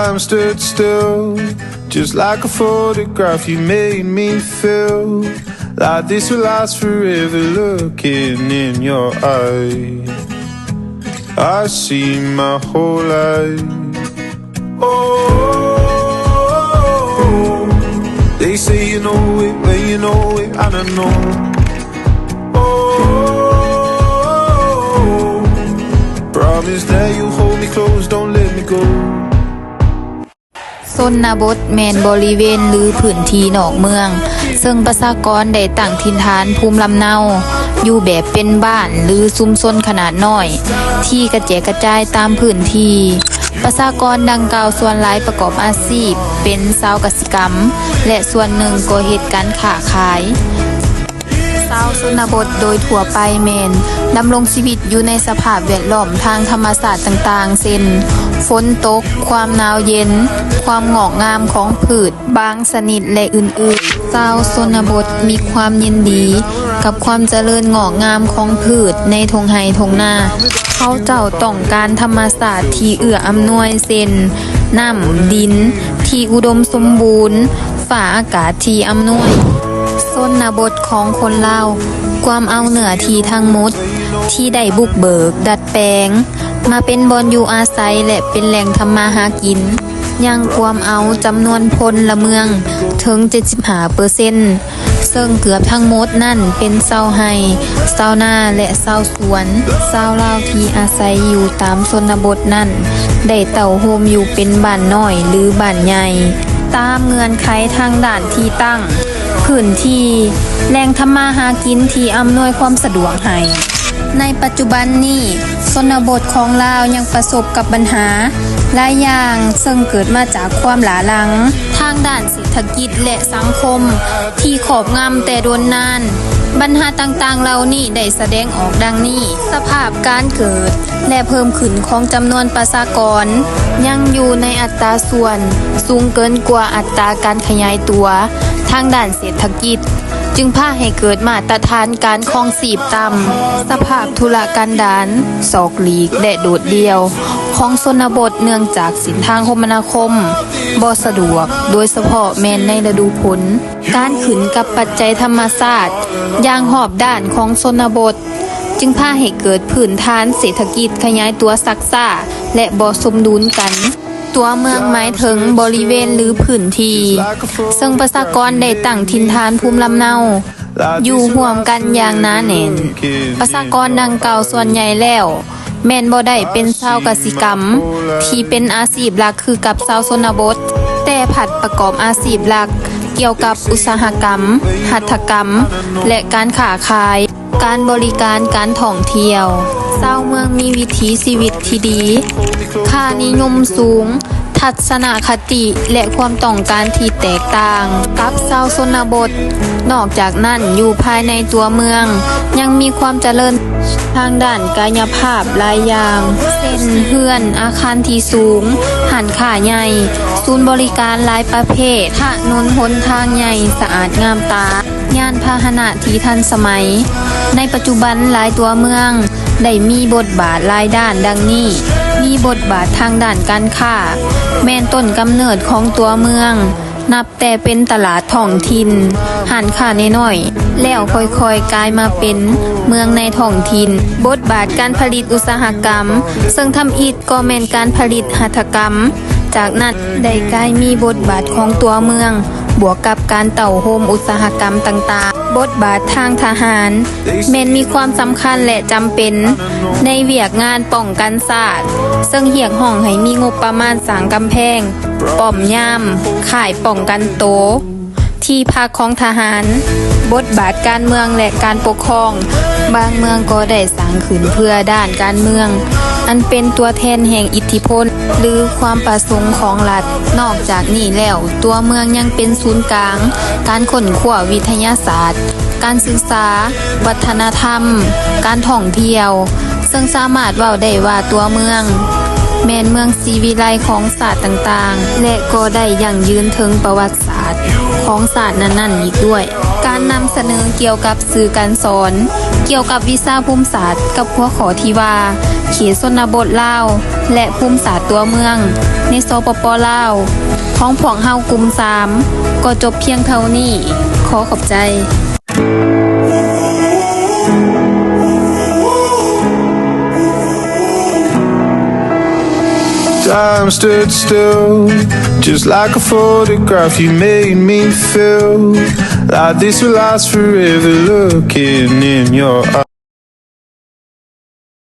I'm stood still, just like a photograph. You made me feel like this will last forever. Looking in your eyes, I see my whole life. Oh, they say you know it when you know it, and I know. Oh, promise that you hold me close, don't let me go. ຊົນນະບົດແມ່ນບໍລິເວນ ຫຼື ພື້ນທີ່ນອກເມືອງ ເຊິ່ງປະຊາກອນໄດ້ຕັ້ງຖິ່ນຖານພູມລຳເນົາ ຢູ່ແບບເປັນບ້ານ ຫຼື ຊຸມຊົນຂະໜາດນ້ອຍ ທີ່ກະແຈກກະຈາຍຕາມພື້ນທີ່. ປະຊາກອນດັ່ງກ່າວສ່ວນຫຼາຍປະກອບອາຊີບເປັນຊາວກະສິກຳ ແລະ ສ່ວນໜຶ່ງກໍເຮັດການຄ້າຂາຍ. ຊາວຊົນນະບົດໂດຍທົ່ວໄປແມ່ນດຳລົງຊີວິດຢູ່ໃນສະພາບແວດລ້ອມທາງທຳມະຊາດຕ່າງໆ ເຊັ່ນ ຝົນຕົກ, ຄວາມໜາວເຢັນ, ຄວາມງອກງາມຂອງພືດບາງຊະນິດ ແລະ ອື່ນໆ. ຊາວຊົນນະບົດມີຄວາມຍິນດີກັບຄວາມຈະເລີນງອກງາມຂອງພືດໃນທົ່ງໄຮ່ທົ່ງນາ. ເຂົາເຈົ້າຕ້ອງການທຳມະຊາດທີ່ເອື້ອອຳນວຍ ເຊັ່ນ ນ້ຳ, ດິນທີ່ອຸດົມສົມບູນ, ຟ້າອາກາດທີ່ອຳນວຍ. ຊົນນະບົດຂອງຄົນລາວກວມເອົາເນື້ອທີ່ທັງໝົດທີ່ໄດ້ບຸກເບີກ, ດັດແປງ ມາເປັນບ່ອນຢູ່ອາໄສ ແລະ ເປັນແຫຼ່ງທຳມາຫາກິນ, ຍັງກວມເອົາຈຳນວນພົນລະເມືອງເຖິງເຈັດສິບຫ້າເປີເຊັນ ເຊິ່ງເກືອບທັງໝົດນັ້ນເປັນຊາວໄຮ່, ຊາວນາ ແລະ ຊາວສວນ. ຊາວລາວທີ່ອາໄສຢູ່ຕາມຊົນນະບົດນັ້ນ ໄດ້ເຕົ້າໂຮມຢູ່ເປັນບ້ານນ້ອຍ ຫຼື ບ້ານໃຫຍ່ ຕາມເງື່ອນໄຂທາງດ້ານທີ່ຕັ້ງ, ພື້ນທີ່, ແຫຼ່ງທຳມາຫາກິນທີ່ອຳນວຍຄວາມສະດວກໃຫ້. ໃນປັດຈຸບັນນີ້, ຊົນນະບົດຂອງລາວຍັງປະສົບກັບບັນຫາຫຼາຍຢ່າງ ເຊິ່ງເກີດມາຈາກຄວາມຫຼ້າຫຼັງທາງດ້ານເສດຖະກິດ ແລະ ສັງຄົມທີ່ຄອບງຳແຕ່ດົນນານ. ບັນຫາຕ່າງໆເຫຼົ່ານີ້ໄດ້ສະແດງອອກດັ່ງນີ້: ສະພາບການເກີດ ແລະ ເພີ່ມຂຶ້ນຂອງຈຳນວນປະຊາກອນຍັງຢູ່ໃນອັດຕາສ່ວນສູງເກີນກວ່າອັດຕາການຂະຫຍາຍຕົວທາງດ້ານເສດຖະກິດ ຈຶ່ງພາໃຫ້ເກີດມາດຕະຖານການຄອງຊີບຕ່ຳ, ສະພາບທຸລະກັນດານ, ສອກຫຼີກ ແລະ ໂດດດ່ຽວຂອງຊົນນະບົດ ເນື່ອງຈາກເສັ້ນທາງຄົມມະນາຄົມບໍ່ສະດວກ, ໂດຍສະເພາະແມ່ນໃນລະດູຝົນ. ການຂຶ້ນກັບປັດໄຈທຳມະຊາດຢ່າງຮອບດ້ານຂອງຊົນນະບົດ ຈຶ່ງພາໃຫ້ເກີດພື້ນຖານເສດຖະກິດຂະຫຍາຍຕົວຊັກຊ້າ ແລະ ບໍ່ສົມດຸນກັນ. ຕົວເມືອງໝາຍເຖິງບໍລິເວນ ຫຼື ພື້ນທີ່ ເຊິ່ງປະຊາກອນໄດ້ຕັ້ງຖິ່ນຖານພູມລຳເນົາຢູ່ຮ່ວມກັນຢ່າງໜາແໜ້ນ. ປະຊາກອນດັ່ງກ່າວສ່ວນໃຫຍ່ແລ້ວ ແມ່ນບໍ່ໄດ້ເປັນຊາວກະສິກຳທີ່ເປັນອາຊີບຫຼັກຄືກັບຊາວຊົນນະບົດ, ແຕ່ພັດປະກອບອາຊີບຫຼັກກ່ຽວກັບອຸດສາຫະກຳ, ຫັດຖະກຳ ແລະ ການຄ້າຂາຍ, ການບໍລິການ, ການທ່ອງທ່ຽວ. ຊາວເມືອງມີວິຖີຊີວິດທີ່ດີ, ຄ່ານິຍົມສູງ, ທັດສະນະຄະຕິ ແລະ ຄວາມຕ້ອງການທີ່ແຕກຕ່າງກັບຊາວຊົນນະບົດ. ນອກຈາກນັ້ນ, ຢູ່ພາຍໃນຕົວເມືອງຍັງມີຄວາມຈະເລີນທາງດ້ານກາຍະພາບຫຼາຍຢ່າງ ເຊັ່ນ ເຮືອນ, ອາຄານທີ່ສູງ, ຮ້ານຄ້າໃຫຍ່, ສູນບໍລິການຫຼາຍປະເພດ, ຖະໜົນຫົນທາງໃຫຍ່ສະອາດງາມຕາ, ຍານພາຫະນະທີ່ທັນສະໄໝ. ໃນປັດຈຸບັນ, ຫຼາຍຕົວເມືອງໄດ້ມີບົດບາດຫຼາຍດ້ານດັ່ງນີ້: ມີບົດບາດທາງດ້ານການຄ້າ, ແມ່ນຕົ້ນກຳເນີດຂອງຕົວເມືອງ, ນັບ ແຕ່ເປັນຕະຫຼາດທ້ອງຖິ່ນ, ຮ້ານຄ້ານ້ອຍໆ, ແລ້ວຄ່ອຍໆກາຍມາເປັນເມືອງໃນທ້ອງຖິ່ນ. ບົດບາດການຜະລິດອຸດສາຫະກຳ, ເຊິ່ງທຳອິດກໍແມ່ນການຜະລິດຫັດຖະກຳ, ຈາກນັ້ນໄດ້ກາຍມີບົດບາດຂອງຕົວເມືອງ ບວກກັບການເຕົ້າໂຮມອຸດສາຫະກຳຕ່າງໆ. ບົດບາດທາງທະຫານ ແມ່ນມີຄວາມສຳຄັນ ແລະ ຈຳເປັນໃນວຽກງານປ້ອງກັນຊາດ, ເຊິ່ງຮຽກຮ້ອງໃຫ້ມີງົບປະມານສ້າງກຳແພງ, ປ້ອມຍາມ, ຄ້າຍປ້ອງກັນໂຕ, ທີ່ພັກຂອງທະຫານ. ບົດບາດການເມືອງ ແລະ ການປົກຄອງ, ບາງເມືອງກໍໄດ້ສ້າງຂຶ້ນເພື່ອດ້ານການເມືອງ ອັນເປັນຕົວແທນແຫ່ງອິດທິພົນ ຫຼື ຄວາມປະສົງຂອງລັດ. ນອກຈາກນີ້ແລ້ວ, ຕົວເມືອງຍັງເປັນສູນກາງການຄົ້ນຄວ້າວິທະຍາສາດ, ການສຶກສາ, ວັດທະນະທຳ, ການທ່ອງທ່ຽວ, ເຊິ່ງສາມາດເວົ້າໄດ້ວ່າຕົວເມືອງແມ່ນເມືອງສີວິໄລຂອງຊາດຕ່າງໆ ແລະ ກໍໄດ້ຢັ້ງຢືນເຖິງປະຫວັດສາດຂອງຊາດນັ້ນໆອີກດ້ວຍ. ການນຳສະເໜີກ່ຽວກັບສື່ການສອນ ກ່ຽວກັບວິຊາພູມສາດ ກັບຫົວຂໍ້ທີ່ວ່າ ເຂດຊົນນະບົດລາວ ແລະ ພູມສາດຕົວເມືອງ ໃນ ສປປ ລາວ ຂອງພວກເຮົາກຸ່ມສາມ ກໍຈົບພຽງເທົ່ານີ້. ຂໍຂອບໃຈ. Time stood still, just like a photograph. You made me feel like this will last forever. Looking in your eyes.